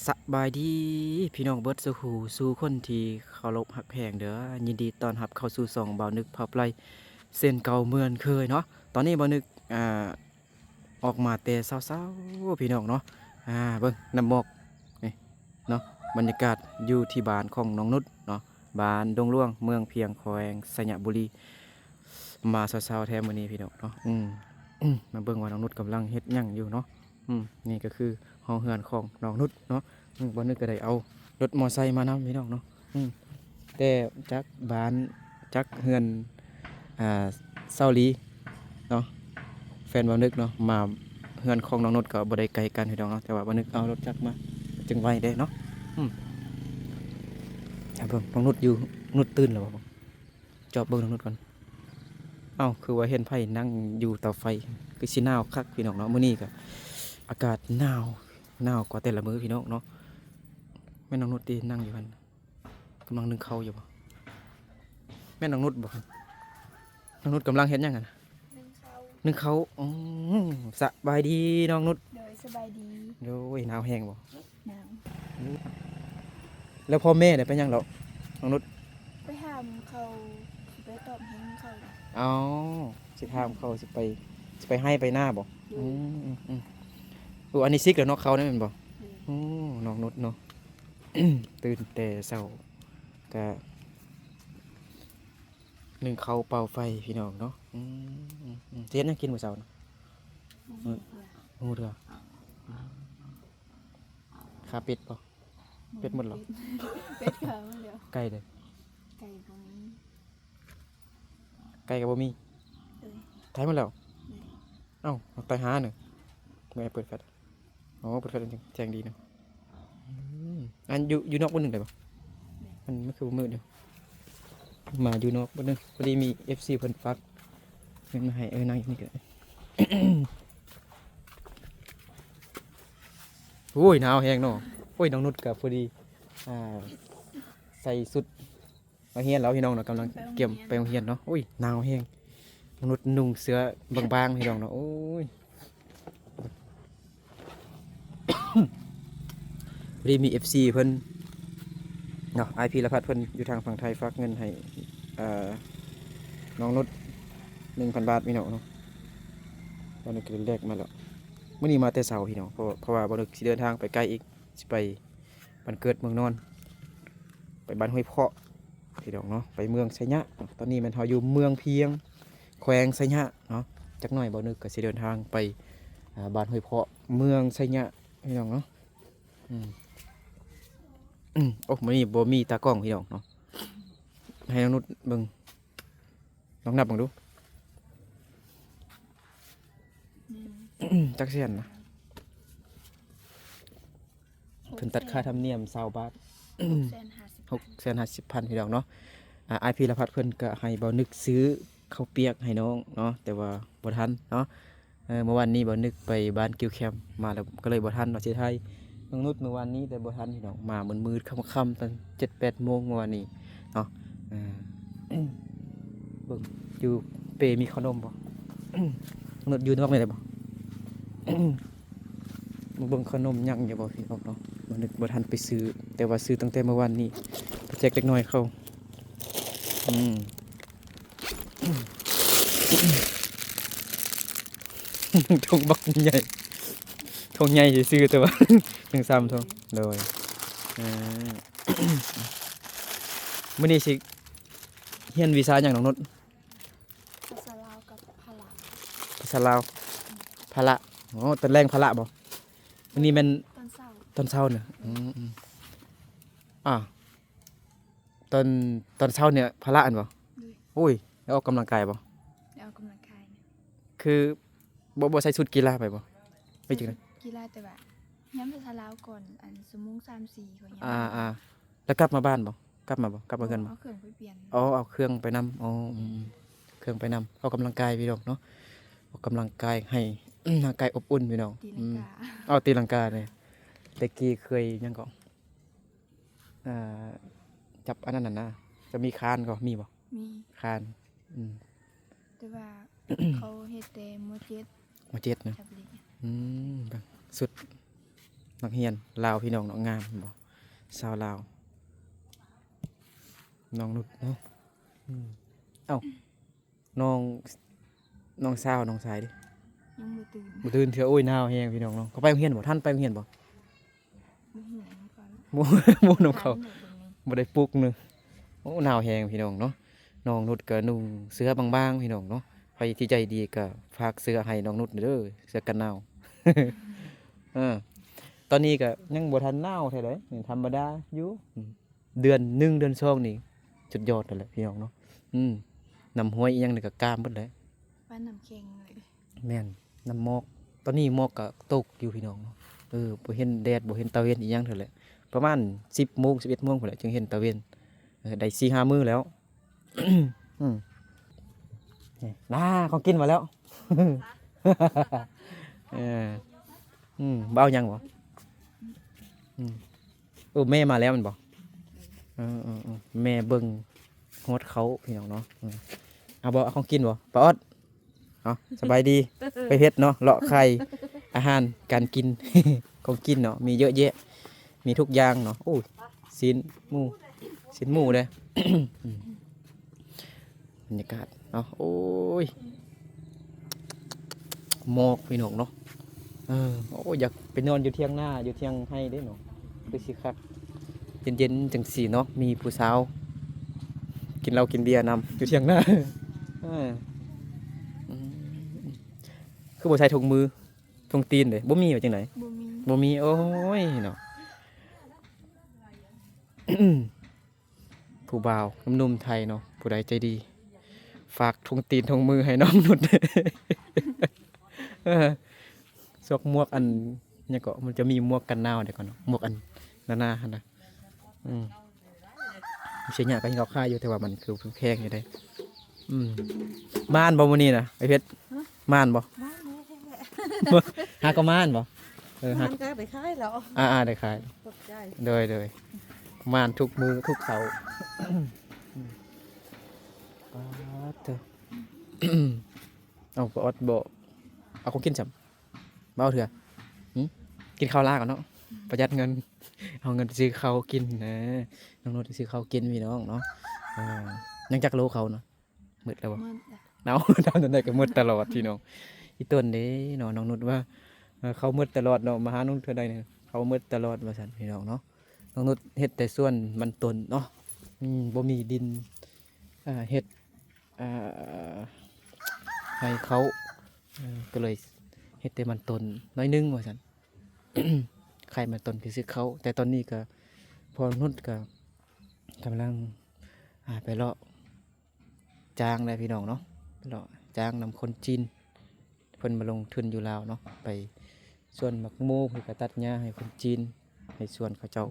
ສະບາຍດີພີ່ນ້ອງເບິດສູ່ຜູ້ສູ່ຄົນທີ່ເຄົາລົບຮັກແພງເດີ້. ຍິນດີຕ້ອນຮັບເຂົ້າສູ່ຊ່ອງບ່າວນຶກພາໄປເຊັ່ນເກົ່າເໝືອນເຄີຍເນາະ. ຕອນນີ້ບ່າວນຶກ ອ່າ ອອກມາແຕ່ເຊົ້າໆ ພີ່ນ້ອງເນາະ. ອ່າ ເບິ່ງນ້ຳໝອກນີ້ເນາະ, ບັນຍາກາດຢູ່ທີ່ບ້ານຂອງນ້ອງນຸດເນາະ, ບ້ານດົງຫຼວງ ເມືອງພຽງ ແຂວງໄຊຍະບູລີ. ມາເຊົ້າໆ ແທ້ມື້ນີ້ພີ່ນ້ອງເນາະ. ອືມ ມາເບິ່ງວ່ານ້ອງນຸດກຳລັງເຮັດຫຍັງຢູ່ເນາະ. ອືມ ນີ້ກໍຄືຫ້ອງເຮືອນຂອງນ້ອງນຸດເນາະ. ອືມ ບ່າວນຶກກໍໄດ້ເອົາລົດມໍໄຊມານຳພີ່ນ້ອງເນາະ. ອືມ ແຕ່ຈາກບ້ານ ຈາກເຮືອນ ອ່າ ສາວລີເນາະ, ແຟນບ່າວນຶກເນາະ, ມາເຮືອນຂອງນ້ອງນຸດກໍບໍ່ໄດ້ໄກກັນພີ່ນ້ອງເນາະ, ແຕ່ວ່າບ່າວນຶກເອົາລົດຈັກມາຈຶ່ງໄວເດ້ເນາະ. ອືມ ຖ້າເບິ່ງນ້ອງນຸດຢູ່ ນຸດຕື່ນແລ້ວບໍ່? ຈອບເບິ່ງທາງໂນ້ນກ່ອນ. ເອົ້າ ຄືວ່າເຫັນໃຜນັ່ງຢູ່ເຕົາໄຟ ຄືຊິໜາວຄັກພີ່ນ້ອງເນາະ. ມື້ນີ້ກໍອາກາດໜາວ ໜາວກວ່າແຕ່ລະມື້ພີ່ນ້ອງເນາະ. ແມ່ນນ້ອງນຸດຕິນັ່ງຢູ່ຫັ້ນ ກຳລັງໜຶ້ງເຂົ້າຢູ່ບໍ່? ແມ່ນນ້ອງນຸດບໍ່? ນ້ອງນຸດກຳລັງເຮັດຫຍັງຫັ້ນ? ໜຶ້ງເຂົ້າ ໜຶ້ງເຂົ້າ. ອື ສະບາຍດີນ້ອງນຸດ. ໂດຍ ສະບາຍດີ. ໂດຍ ໜາວແຮງບໍ່? ໜາວ. ແລ້ວພໍ່ແມ່ໄດ້ໄປຫຍັງແລ້ວນ້ອງນຸດ? ໄປຫາໝູ່ເຂົາ ຊິໄປຕອບແຮງເຂົາ. ອໍ ຊິຖາມເຂົາ ຊິໄປ ຊິໄປໄຮ່ໄປນາບໍ່? ໂດຍ. ອືມ ອືມ ອືມ. ໂອ້ ອັນນີ້ຊິກແລ້ວເນາະ ເຂົ້ານີ້ແມ່ນບໍ່? ໂດຍ. ໂອ້ ນ້ອງນຸດເນາະ ຕື່ນແຕ່ເຊົ້າ ກະໜຶ້ງເຂົ້າເປົ່າໄຟພີ່ນ້ອງເນາະ. ອືມ ອືມ ອືມ. ຊິເຮັດຫຍັງກິນມື້ເຊົ້ານະ? ໝູເຖື່ອ ໝູເຖື່ອ. ອືມ. ຂາເປັດບໍ່? ເປັດໝົດແລ້ວ. ເປັດຂາໝົດແລ້ວ. ໄກ່ເດ້? ໄກ່ບໍ່ມີ. ໄກ່ກໍບໍ່ມີ. ເອີຍ ຕາຍໝົດແລ້ວ. ເອີຍ ເອົ້າ ຕາຍຫາໜຶ່ງ. ເມື່ອຍເປີດແຟດ. ອໍ ເປີດແຟດແຈ້ງດີເນາະ. ອືມ ອັນຢູ່ ຢູ່ນອກເບິ່ງໜຶ່ງໄດ້ບໍ່? ເອີຍ ມັນ ມັນຄືບໍ່ມືດຢູ່. ມາຢູ່ນອກເບິ່ງໜຶ່ງ ພໍດີມີເອັຟຊີເພິ່ນຝາກເງິນມາໃຫ້. ເອີ ນັ່ງຢູ່ນີ້ກໍໄດ້. ໂອ້ຍ ໜາວແຮງເນາະ. ໂອ້ຍ ນ້ອງນຸດກໍພໍດີ ອ່າ ໃສ່ຊຸດ ໄປຮຽນແລ້ວພີ່ນ້ອງເນາະ, ກຳລັງກຽມໄປໂຮງຮຽນເນາະ. ໂອ້ຍ ໜາວແຮງ. ມະນຸດນຸ່ງເສື້ອບາງໆ ພີ່ນ້ອງເນາະ. ໂອ້ຍ ພໍດີມີເອັຟຊີເພິ່ນເນາະ, ອ້າຍພີລະພັດເພິ່ນຢູ່ທາງຝັ່ງໄທ ຝາກເງິນໃຫ້ ເອີ ນ້ອງນຸດ ໜຶ່ງພັນບາດ ພີ່ນ້ອງເນາະ. ຕອນນີ້ກໍໄດ້ແລກມາແລ້ວ. ມື້ນີ້ມາແຕ່ເຊົ້າ ພີ່ນ້ອງ ເພາະ ເພາະວ່າບໍ່ນຶກຊິເດີນທາງໄປໄກອີກ, ຊິໄປ ບ້ານເກີດເມືອງນອນ ໄປບ້ານຫ້ວຍເພາະ ພີ່ນ້ອງເນາະ, ໄປເມືອງໄຊຍະ. ຕອນນີ້ແມ່ນເຮົາຢູ່ເມືອງພຽງ ແຂວງໄຊຍະເນາະ. ຈັກໜ້ອຍບ່າວນຶກກໍຊິເດີນທາງໄປ ອ່າ ບ້ານຫ້ວຍເພາະ ເມືອງໄຊຍະ ພີ່ນ້ອງເນາະ. ອືມ ອືມ. ໂອ້ ມື້ນີ້ບໍ່ມີຕາກ້ອງ ພີ່ນ້ອງເນາະ, ໃຫ້ນ້ອງນຸດເບິ່ງ. ລອງນັບເບິ່ງດູ ໜຶ່ງ ຈັກແສນນະ? ເພິ່ນຕັດຄ່າທຳນຽມຊາວບາດ ຫົກແສນຫ້າສິບພັນ ຫົກແສນຫ້າສິບພັນ ພີ່ນ້ອງເນາະ. ອາ ອ້າຍພີລະພັດເພິ່ນກະໃຫ້ບ່າວນຶກຊື້ເຂົ້າປຽກໃຫ້ນ້ອງເນາະ, ແຕ່ວ່າບໍ່ທັນເນາະ. ເອີ ມື້ວານນີ້ບ່າວນຶກໄປບ້ານກິວແຄມມາແລ້ວ ກໍເລີຍບໍ່ທັນເນາະ. ຊິຖ່າຍນ້ອງນຸດມື້ວານນີ້ແຕ່ບໍ່ທັນພີ່ນ້ອງ, ມາມືດໆຄ່ຳໆ ຕອນເຈັດແປດໂມງມື້ວານນີ້ເນາະ. ເອີ ເບິ່ງຢູ່ເປມີເຂົ້າໜົມບໍ່? ນ້ອງນຸດຢູ່ນອກນີ້ໄດ້ບໍ່? ມາເບິ່ງເຂົ້າໜົມຍັງຢູ່ບໍ່ພີ່ນ້ອງເນາະ. ບ່າວນຶກບໍ່ທັນໄປຊື້ ແຕ່ວ່າຊື້ຕັ້ງແຕ່ມື້ວານນີ້ ໄປແຈກເດັກນ້ອຍເຂົາ. ອືມ ຖົງບັກໃຫຍ່ ຖົງໃຫຍ່ຊື່ໆ ແຕ່ວ່າຍັງຊ້ຳຖົງ. ໂດຍ. ເອີ ມື້ນີ້ຊິຮຽນວິຊາຫຍັງນ້ອງນຸດ? ພາສາລາວກັບພະລະ. ພາສາລາວ ພະລະ. ອໍ ຕອນແລງພະລະບໍ່? ມື້ນີ້ແມ່ນຕອນເຊົ້າ ຕອນເຊົ້ານະ. ອືມ ອືມ. ອາ ຕອນ ຕອນເຊົ້ານີ້ພະລະແມ່ນບໍ່? ໂດຍ. ໂອ້ຍ ໄດ້ອອກກຳລັງກາຍບໍ່? ໄດ້ອອກກຳລັງກາຍ. ຄືບໍ່ ບໍ່ໃສ່ຊຸດກິລາໄປບໍ່? ໄປຈັ່ງໃດ? ໃສ່ຊຸດກິລາ ແຕ່ວ່າຮຽນພາສາລາວກ່ອນ ອັນ ຊົ່ວໂມງສາມສີ່ ຂ້ອຍຍັງ ອາ ອາ ແລ້ວກັບມາບ້ານບໍ່? ກັບມາບໍ່? ກັບມາເຮືອນບໍ່? ເອົາເຄື່ອງໄປປ່ຽນ. ອໍ ເອົາເຄື່ອງໄປນຳ. ອໍ ອືມ ອືມ ເຄື່ອງໄປນຳ. ອອກກຳລັງກາຍພີ່ນ້ອງເນາະ, ອອກກຳລັງກາຍໃຫ້ຮ່າງກາຍອົບອຸ່ນພີ່ນ້ອງ. ຕີລັງກາ. ອືມ ເອົາຕີລັງການີ້ ແຕ່ກີ້ເຄີຍຫຍັງເກາະ ອ່າ ຈັບອັນນັ້ນນະ ຈະມີຄານກໍມີບໍ່? ມີຄານ. ອືມ ແຕ່ວ່າເຂົາເຮັດແຕ່ມໍເຈັດ ມໍເຈັດນະ. ອືມ ຊຸດ ນັກຮຽນລາວ ພີ່ນ້ອງເນາະ ງາມ ເຫັນບໍ່? ຊາວລາວ ນ້ອງນຸດເນາະ. ອືມ ເອົ້າ ນ້ອງ ນ້ອງສາວ ນ້ອງຊາຍເດ? ຍັງບໍ່ຕື່ນ ບໍ່ຕື່ນເທື່ອ. ໂອ້ຍ ໜາວແຮງ ພີ່ນ້ອງເນາະ. ເຂົາໄປໂຮງຮຽນບໍ່? ທັນໄປໂຮງຮຽນບໍ່? ບໍ່ຮູ້ນຳເຂົາ ບໍ່ ບໍ່ນຳເຂົາ ບໍ່ໄດ້ປຸກເນາະ. ໂອ້ ໜາວແຮງ ພີ່ນ້ອງເນາະ. ນ້ອງນຸດກໍນຸ່ງເສື້ອບາງໆ ພີ່ນ້ອງເນາະ. ໃຜທີ່ໃຈດີກໍຝາກເສື້ອໃຫ້ນ້ອງນຸດເດີ ເສື້ອກັນໜາວ. ເອີ ຕອນນີ້ກໍຍັງບໍ່ທັນໜາວເທົ່າໃດ ທຳມະດາຢູ່. ອືມ ເດືອນໜຶ່ງ ເດືອນສອງນີ້ສຸດຍອດແລ້ວແຫຼະ ພີ່ນ້ອງເນາະ. ອືມ ນ້ຳຫ້ວຍອີ່ຫຍັງນີ້ກໍກາມເບິດແຫຼະ ປານນ້ຳແຂງເລີຍ. ແມ່ນ ນ້ຳໝອກ. ຕອນນີ້ໝອກກໍຕົກຢູ່ ພີ່ນ້ອງເນາະ. ເອີ ບໍ່ເຫັນແດດ ບໍ່ເຫັນຕາເວັນອີ່ຫຍັງເທື່ອແຫຼະ. ປະມານສິບໂມງ ສິບເອັດໂມງພຸ້ນແຫຼະ ຈຶ່ງເຫັນຕາເວັນ. ເອີ ໄດ້ສີ່ຫ້າມື້ແລ້ວ. ອືມ ນີ້ ນາ ຂອງກິນມາແລ້ວ. ເອີ ອືມ ບໍ່ເອົາຫຍັງບໍ່? ອືມ ເອີ ແມ່ມາແລ້ວແມ່ນບໍ່? ເອີໆໆ ແມ່ເບິ່ງຮອດເຂົ້າ ພີ່ນ້ອງເນາະ. ເອີ ເອົາບໍ່? ເອົາຂອງກິນບໍ່ ປ້າອອດ? ເອົາ ສະບາຍດີ ໄປເຮັດເນາະ ເລາະຂາຍອາຫານການກິນ ຂອງກິນເນາະ ມີເຍອະແຍະ ມີທຸກຢ່າງເນາະ. ໂອ້ຍ ຊີ້ນໝູ ຊີ້ນໝູເດ້. ບັນຍາກາດເນາະ ໂອ້ຍ ໝອກ ພີ່ນ້ອງເນາະ. ເອີ ໂອ້ຍ ຢາກໄປນອນຢູ່ຖຽງນາ ຢູ່ຖຽງໄຮ່ເດ້ເນາະ ຄືຊິຄັກ ເຢັນໆ ຈັ່ງຊີ້ເນາະ ມີຜູ້ສາວກິນເຫຼົ້າກິນເບຍນຳຢູ່ຖຽງນາ. ເອີ ອືມ ຄືບໍ່ໃສ່ຖົງມື ຖົງຕີນເດ້ ບໍ່ມີວ່າຈັ່ງໃດ? ບໍ່ມີ ບໍ່ມີ. ໂອ້ຍເນາະ ຜູ້ບ່າວໜຸ່ມໆໄທເນາະ ຜູ້ໃດໃຈດີ ຝາກຖົງຕີນຖົງມືໃຫ້ນ້ອງນຸດ. ເອີ ຊອກໝວກອັນ ຫຍັງເກາະ ມັນຈະມີໝວກກັນໜາວເດ ກ່ອນເນາະ ໝວກອັນໜາໆຫັ້ນນະ. ອືມ ເສຍຍາກກໍເຫັນເຂົາຂາຍຢູ່ ແຕ່ວ່າມັນຄືແພງຢູ່ເດ້. ອືມ ໝານບໍ່ມື້ນີ້ນະ ໄອ້ເພັດ? ຮະ? ໝານບໍ່? ໝານແທ້ໆ ຫາກໍໝານບໍ່? ເອີ ຫາ ໝານກໍໄດ້ຂາຍແລ້ວ. ອ່າໆ ໄດ້ຂາຍ ຂອບໃຈ. ໂດຍໆ ໝານທຸກມື້ທຸກເຊົ້າ. ປາດເທີ ເອົາ ປາອອດບໍ່ເອົາຂອງກິນຊ້ຳ ເວົ້າເທື່ອ ຫື ກິນເຂົ້າຫຼາຍກ່ອນເນາະ ປະຢັດເງິນ ເອົາເງິນໄປຊື້ເຂົ້າກິນນະ. ນ້ອງນຸດໄປຊື້ເຂົ້າກິນພີ່ນ້ອງເນາະ. ອ່າ ຍັງຈັກໂລເຂົ້ານະ? ໝົດແລ້ວບໍ່? ໝົດແລ້ວ. ເອົາ ຕາມນັ້ນໄດ້ກໍໝົດຕະຫຼອດພີ່ນ້ອງ. ອີ່ຕົນເດ້ເນາະ ນ້ອງນຸດວ່າ ເອີ ເຂົ້າໝົດຕະຫຼອດເນາະ ມາຫານ້ອງເທື່ອໃດນີ້ ເຂົ້າໝົດຕະຫຼອດວ່າຊັ້ນພີ່ນ້ອງເນາະ. ນ້ອງນຸດເຮັດແຕ່ສວນມັນຕົ້ນເນາະ ອືມ ບໍ່ມີດິນ ອ່າ ເຮັດ ອ່າ ໃຫ້ເຂົ້າ ເອີ ກໍເລີຍເຮັດແຕ່ມັນຕົ້ນໜ້ອຍໜຶ່ງວ່າຊັ້ນ ຂາຍມັນຕົ້ນໄປຊື້ເຂົ້າ. ແຕ່ຕອນນີ້ກໍພໍ່ນຸດກໍກຳລັງ ອ່າ ໄປເລາະຈ້າງແຫຼະພີ່ນ້ອງເນາະ ເລາະຈ້າງນຳຄົນຈີນ ເພິ່ນມາລົງທຶນຢູ່ລາວເນາະ ໄປສວນໝາກໂມ ເພິ່ນກໍຕັດຫຍ້າໃຫ້ຄົນຈີນ ໃຫ້ສວນເຂົາເຈົ້າ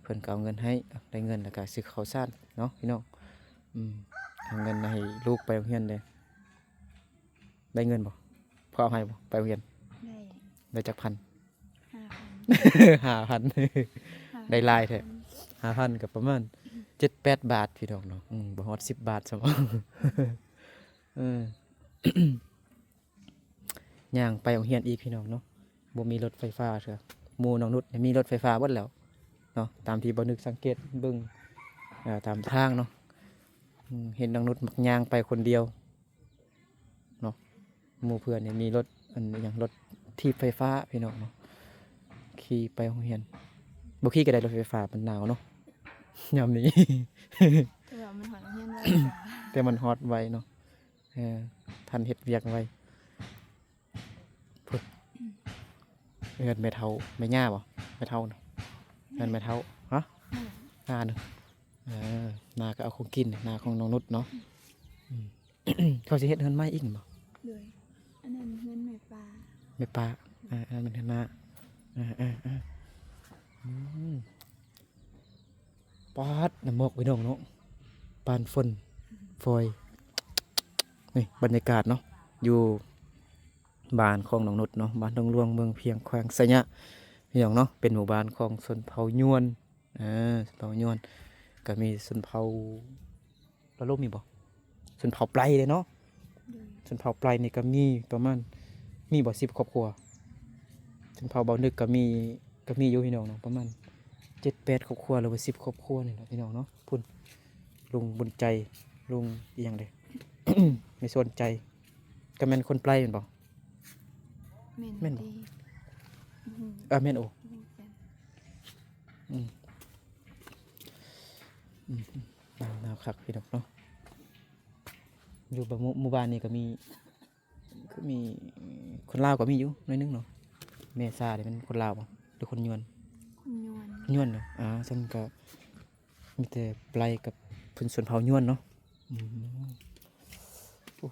ເພິ່ນກໍເອົາເງິນໃຫ້ ໄດ້ເງິນແລ້ວກໍຊື້ເຂົ້າສານເນາະພີ່ນ້ອງ. ອືມ ເອົາເງິນໃຫ້ລູກໄປໂຮງຮຽນເດ້. ໄດ້ເງິນບໍ່? ພໍ່ເອົາໃຫ້ບໍ່? ໄປໂຮງຮຽນ ໄດ້ ໄດ້ຈັກພັນ? ຫ້າພັນ ຫ້າພັນ ຫ້າພັນ ໄດ້ຫຼາຍແທ້. ຫ້າພັນ ຫ້າພັນກໍປະມານເຈັດແປດບາດພີ່ນ້ອງເນາະ. ອືມ ບໍ່ຮອດສິບບາດຊ້ຳ. ເອີ ຍ່າງໄປໂຮງຮຽນອີກພີ່ນ້ອງເນາະ ບໍ່ມີລົດໄຟຟ້າເທື່ອ. ໝູ່ນ້ອງນຸດນີ້ມີລົດໄຟຟ້າເບິດແລ້ວເນາະ ຕາມທີ່ບ່າວນຶກສັງເກດເບິ່ງ ເອີ ຕາມທາງເນາະ. ອືມ ເຫັນນ້ອງນຸດມັກຍ່າງໄປຄົນດຽວເນາະ. ໝູ່ເພື່ອນນີ້ມີລົດ ອັນຫຍັງ ລົດຖີບໄຟຟ້າພີ່ນ້ອງເນາະ ຂີ່ໄປໂຮງຮຽນ. ບໍ່ຂີ່ກໍໄດ້ລົດໄຟຟ້າ ມັນໜາວເນາະຍາມນີ້ ແຕ່ວ່າມັນຮອດໂຮງຮຽນໄວກວ່າ ແຕ່ມັນຮອດໄວເນາະ. ເອີ ທັນເຮັດວຽກໄວ. ພຸ້ນ ເຮືອນແມ່ເຖົ້າ ແມ່ຍ່າບໍ່? ແມ່ເຖົ້ານະ ເຮືອນແມ່ເຖົ້າ. ຮະ? ນານະ. ເອີ ນາກໍເອົາຂອງກິນ ນາຂອງນ້ອງນຸດເນາະ. ອືມ ເຂົາຊິເຮັດເຮືອນໃໝ່ອີກແມ່ນບໍ່? ໂດຍ ອັນນັ້ນເຮືອນແມ່ປ້າ ແມ່ປ້າ. ເອີໆ ແມ່ນເຮືອນນ້າ. ເອີໆໆ ອືມ ປາດ ນ້ຳໝອກພີ່ນ້ອງເນາະ ປານຝົນຝອຍ. ນີ້ບັນຍາກາດເນາະ ຢູ່ບ້ານຂອງນ້ອງນຸດເນາະ ບ້ານດົງຫຼວງ ເມືອງພຽງ ແຂວງໄຊຍະ ພີ່ນ້ອງເນາະ. ເປັນໝູ່ບ້ານຂອງຊົນເຜົ່າຍວນ ເອີ ຊົນເຜົ່າຍວນ ກໍມີຊົນເຜົ່າ ລາວລົມມີບໍ່? ຊົນເຜົ່າໄປເດ້ເນາະ. ໂດຍ ຊົນເຜົ່າໄປນີ້ກໍມີປະມານ ມີບໍ່ ສິບຄອບຄົວ. ຊົນເຜົ່າເບົານຶກກໍມີ ກໍມີຢູ່ພີ່ນ້ອງເນາະ ປະມານເຈັດແປດຄອບຄົວ ຫຼືວ່າສິບຄອບຄົວນີ້ແຫຼະພີ່ນ້ອງເນາະ. ພຸ້ນ ລຸງບຸນໃຈ ລຸງອີ່ຫຍັງເດ ແມ່ສອນໃຈ ກໍແມ່ນຄົນໄປແມ່ນບໍ່? ແມ່ນ ແມ່ນບໍ່? ເອີ ແມ່ນ ໂອ້ ອືມ ອືມ ໜາວ ໜາວຄັກພີ່ນ້ອງເນາະ. ຢູ່ບ້ານ ໝູ່ ໝູ່ບ້ານນີ້ກໍມີ ຄືມີຄົນລາວກໍມີຢູ່ໜ້ອຍໜຶ່ງເນາະ. ແມ່ຊານີ້ແມ່ນຄົນລາວບໍ່ ຫຼືຄົນຍວນ? ຄົນຍວນ ຍວນເນາະ. ອ່າ ຊັ້ນກໍມີແຕ່ໄປກັບເພິ່ນຊົນເຜົ່າຍວນເນາະ. ອືມ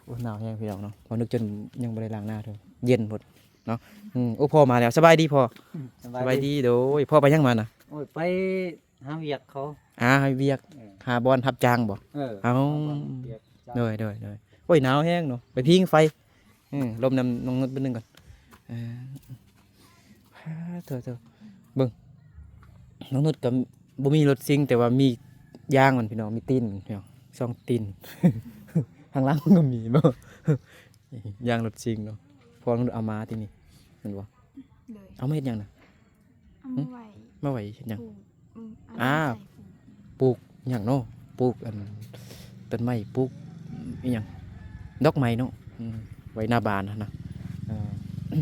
ໂອ້ ໜາວແຮງພີ່ນ້ອງເນາະ. ເວົ້ານຶກຈົນຍັງບໍ່ໄດ້ລ້າງໜ້າເທື່ອ ເຢັນໂພດເນາະ. ອືມ ໂອ້ ພໍ່ມາແລ້ວ. ສະບາຍດີພໍ່. ອືມ ສະບາຍດີ. ສະບາຍດີ. ໂດຍ ພໍ່ໄປຫຍັງມານະ? ໂອ້ຍ ໄປຫາວຽກເຂົາ. ອ່າ ຫາວຽກ. ເອີ ຫາບ່ອນຮັບຈ້າງບໍ່? ເອີ ເອົາ ຫາບ່ອນເຮັດວຽກ. ໂດຍ ໂດຍ ໂດຍ. ໂອ້ຍ ໜາວແຮງເນາະ ໄປພິງໄຟ. ອືມ ລົມນຳນ້ອງນຸດເບິ່ງໜຶ່ງກ່ອນ. ເອີ ປາດໂທ້ ເບິ່ງ ນ້ອງນຸດກໍບໍ່ມີລົດຊິງ ແຕ່ວ່າມີຢາງມັນພີ່ນ້ອງ ມີຕີນມັນພີ່ນ້ອງ ສອງຕີນ. ທາງຫຼັງມັນກໍມີບໍ່ ຢາງລົດຊິງເນາະ. ພວກນ້ອງນຸດເອົາມາທີ່ນີ້ແມ່ນບໍ່? ໂດຍ. ເອົາມາເຮັດຫຍັງນະ? ເອົາມາໄວ້ ມາໄວ້ເຮັດຫຍັງ? ປູກ ອືມ ອ່າ ປູກຫຍັງເນາະ? ປູກອັນ ຕົ້ນໄມ້ ປູກອີ່ຫຍັງ ດອກໄມ້ເນາະ. ອືມ ໄວ້ໜ້າບ້ານຫັ້ນນະ. ເອີ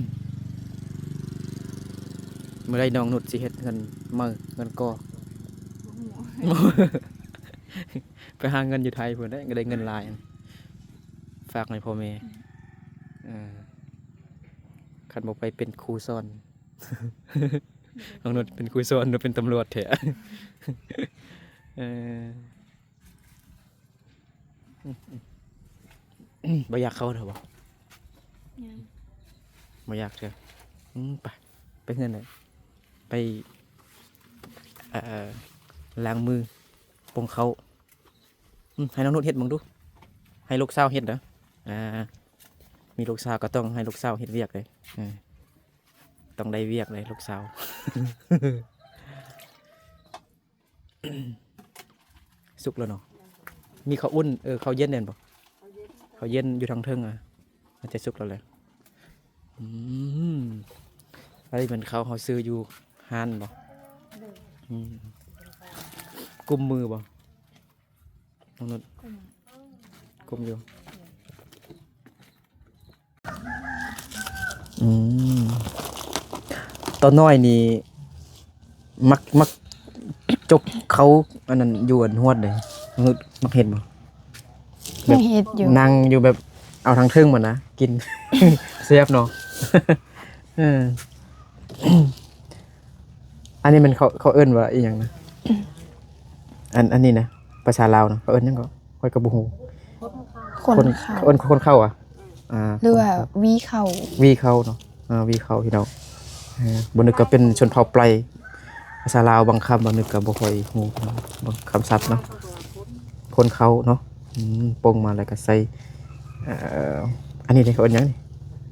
ມື້ໃດນ້ອງນຸດຊິເຮັດເຮືອນໃໝ່ ເຮືອນກໍ່? ບໍ່ຮູ້ ໄປຫາເງິນຢູ່ໄທພຸ້ນເດ້ ກໍໄດ້ເງິນຫຼາຍ ຝາກໃຫ້ພໍ່ແມ່. ອືມ ເອີ ຄັນບໍ່ໄປເປັນຄູສອນ ນ້ອງນຸດເປັນຄູສອນ ຫຼືເປັນຕຳຫຼວດແທ້? ເອີ ບໍ່ຢາກເຂົ້າເທື່ອບໍ່? ຍັງ ບໍ່ຢາກເທື່ອ. ອືມ ໄປ ໄປເຮືອນເລີຍ ໄປ ເອີ ລ້າງມື ປົງເຂົ້າ. ອືມ ໃຫ້ນ້ອງນຸດເຮັດເບິ່ງດູ ໃຫ້ລູກສາວເຮັດເດີ. ອ່າ ມີລູກສາວກໍຕ້ອງໃຫ້ລູກສາວເຮັດວຽກເດ້. ເອີ ຕ້ອງໄດ້ວຽກເດ້ລູກສາວ. ສຸກແລ້ວເນາະ. ມີເຂົ້າອຸ່ນ ເອີ ເຂົ້າເຢັນແມ່ນບໍ່? ເຂົ້າເຢັນ ເຂົ້າເຢັນຢູ່ທາງເທິງ ອາ ໜ້າຈະສຸກແລ້ວແຫຼະ. ອືມ ອັນນີ້ແມ່ນເຂົ້າເຮົາຊື້ຢູ່ຮ້ານບໍ່? ໂດຍ. ອືມ ກຸ້ມມືບໍ່? ນ້ອງນຸດ ກຸ້ມ ກຸ້ມຢູ່. ອືມ ຕອນນ້ອຍນີ້ມັກ ມັກຈົກເຂົ້າອັນນັ້ນຢູ່ອັນຮວດເດ້ ມັກເຮັດບໍ່? ແບບ ຍັງເຮັດຢູ່ ນັ່ງຢູ່ແບບເອົາທາງເທິງມັນນະກິນ ແຊບເນາະ. ເອີ ອັນນີ້ແມ່ນເຂົາ ເຂົາເອີ້ນວ່າອີ່ຫຍັງນະ? ອັນ ອັນນີ້ນະ ພາສາລາວນະ ເຂົາເອີ້ນຫຍັງເກາະ? ຂ້ອຍກໍບໍ່ຮູ້. ຂົນເຂົ້າ ຂົນ ຂົນເຂົ້າ ອາ ຫຼືວ່າ ຂົນເຂົ້າ ວີເຂົ້າ ວີເຂົ້າເນາະ. ອາ ວີເຂົ້າ ພີ່ນ້ອງ. ເອີ ບໍ່ນຶກກໍເປັນຊົນເຜົ່າໄປ ພາສາລາວບາງຄຳ ບໍ່ນຶກກໍບໍ່ຄ່ອຍຮູ້ບາງຄຳສັບເນາະ. ຂົນເຂົ້າເນາະ. ອືມ ປົງມາແລ້ວກໍໃສ່ ເອີ ອັນນີ້ເດ້ ເຂົາເອີ້ນຫຍັງນີ້?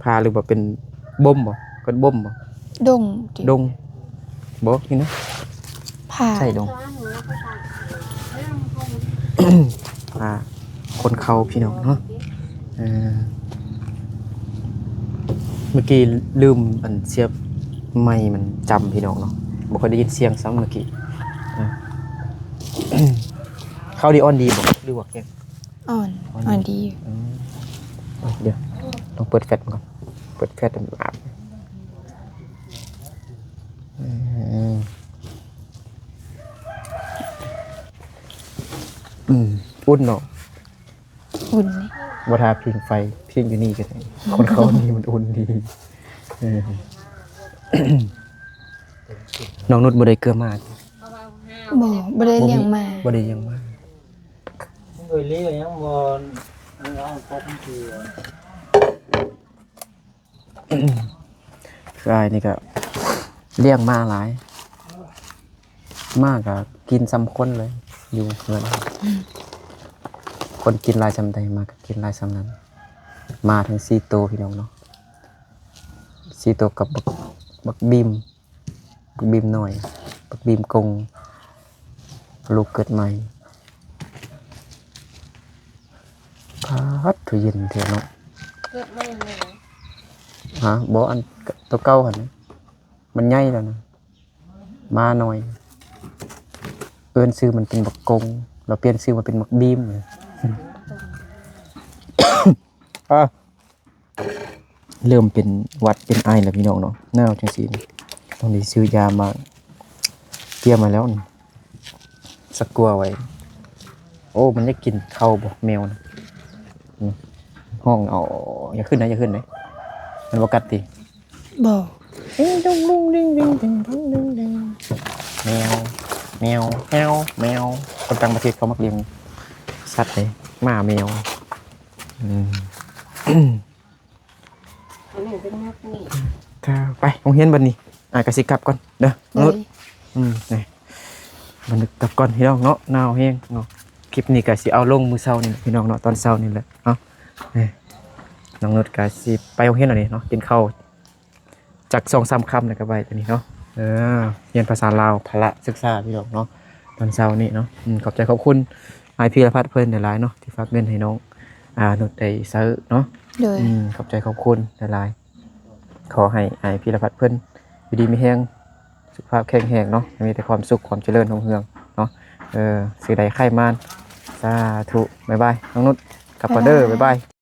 ພ້າ ຫຼືວ່າເປັນບົມບໍ່? ເອີ້ນບົມບໍ່? ດົງຕິ ດົງ ບໍ່ ນີ້ນະ ພ້າ ໃສ່ດົງ ພ້າ ຂົນເຂົ້າ ພີ່ນ້ອງເນາະ. ເອີ ເມື່ອກີ້ລືມອັນສຽບໄມມັນຈຳ ພີ່ນ້ອງເນາະ ບໍ່ຄ່ອຍໄດ້ຍິນສຽງຊ້ຳເມື່ອກີ້. ເອີ ເຂົ້ານີ້ອ່ອນດີບໍ່ ຫຼືວ່າແຂງ? ອ່ອນ ອ່ອນ ອ່ອນດີ. ອືມ ດຽວ ຕ້ອງເປີດແຟດມັນກ່ອນ ເປີດແຟດໃຫ້ມັນອາບ. ອືມ ອືມ ອຸ່ນເນາະ ອຸ່ນນີ້ ບໍ່ຖ້າພິງໄຟ ພິງຢູ່ນີ້ກໍໄດ້ ຄົນເຂົານີ້ມັນອຸ່ນດີ. ເອີ ນ້ອງນຸດບໍ່ໄດ້ເກືອໝາ? ບໍ່ ບໍ່ໄດ້ລ້ຽງໝາ ບໍ່ໄດ້ລ້ຽງໝາ. ໂດຍເລີຍຍັງບໍ່ ເອີ ເອົາປົກເທື່ອ. ຄືອ້າຍນີ້ກໍລ້ຽງໝາຫຼາຍ ໝາກໍກິນສ່ຳຄົນເລີຍ ຢູ່ເຮືອນ ຄົນກິນຫຼາຍສ່ຳໃດ ໝາກໍກິນຫຼາຍສ່ຳນັ້ນ. ໝາທັງສີ່ໂຕ ພີ່ນ້ອງເນາະ ສີ່ໂຕກັບບັກ ບັກບີມ ບັກບີມນ້ອຍ ບັກບີມກົງ ລູກເກີດໃໝ່. ປາດ ໂທ້ ເຢັນແທ້ເນາະ. ເກີດໃໝ່ແມ່ນຫຍັງ? ຫາ ບໍ່ ອັນ ໂຕເກົ່າຫັ້ນ ມັນໃຫຍ່ແລ້ວນະ. ໝານ້ອຍ ເອີ້ນຊື່ມັນເປັນບັກກົງ ແລ້ວປ່ຽນຊື່ມາເປັນບັກບີມ. ອາ ເລີ່ມເປັນຫວັດເປັນໄອແລ້ວພີ່ນ້ອງເນາະ ໜາວຈັ່ງຊີ້ນີ້ ຕ້ອງໄດ້ຊື້ຢາມາກຽມໄວ້ແລ້ວນີ້ ສັກກົວໄວ້. ໂອ້ ມັນຢາກກິນເຂົ້າບໍ່ແມວນະ ອືມ ຮ້ອງເອົາ ຢ່າຂຶ້ນນະ ຢ່າຂຶ້ນເດ້ ມັນບໍ່ກັດຕິ? ບໍ່ ເອີ ດຸງດຸງດິງດິງດິງດິງດິງ ແມວ ແມວ ແມວ ແມວ ຄົນຕ່າງປະເທດເຂົາມັກລ້ຽງສັດເດ້ ໝາແມວ. ອືມ ອັນນີ້ເປັນໝາກນີ້ ໄປໂຮງຮຽນບັດນີ້ ອ້າຍກໍຊິກັບກ່ອນເດີ ໂດຍ ອືມ ນີ້ ບັດນີ້ກັບກ່ອນພີ່ນ້ອງເນາະ ໜາວແຮງເນາະ. ຄລິບນີ້ກໍຊິເອົາລົງມື້ເຊົ້ານີ້ແຫຼະພີ່ນ້ອງເນາະ ຕອນເຊົ້ານີ້ແຫຼະເນາະ. ນີ້ ນ້ອງນຸດກໍຊິໄປໂຮງຮຽນແລ້ວນີ້ເນາະ ກິນເຂົ້າຈັກສອງສາມຄຳແລ້ວກໍໄປຕົວນີ້ເນາະ. ເອີ ຮຽນພາສາລາວພະລະສຶກສາພີ່ນ້ອງເນາະ ຕອນເຊົ້ານີ້ເນາະ. ອືມ ຂອບໃຈຂອບຄຸນອ້າຍພີລະພັດເພິ່ນຫຼາຍໆເນາະ ທີ່ຝາກເງິນໃຫ້ນ້ອງ ອ່າ ນຸດໄດ້ໃຊ້ເນາະ. ໂດຍ ອືມ ຂອບໃຈຂອບຄຸນຫຼາຍໆ. ຂໍໃຫ້ອ້າຍພີລະພັດເພິ່ນຢູ່ດີມີແຮງ ສຸຂະພາບແຂງແຮງເນາະ ໃຫ້ມີແຕ່ຄວາມສຸກຄວາມຈະເລີນຮຸ່ງເຮືອງເນາະ. ເອີ ສິ່ງໃດໃຄ່ມານ ສາທຸ. ບາຍບາຍ ນ້ອງນຸດ ກັບກ່ອນເດີ ບາຍບາຍ ບາຍບາຍ.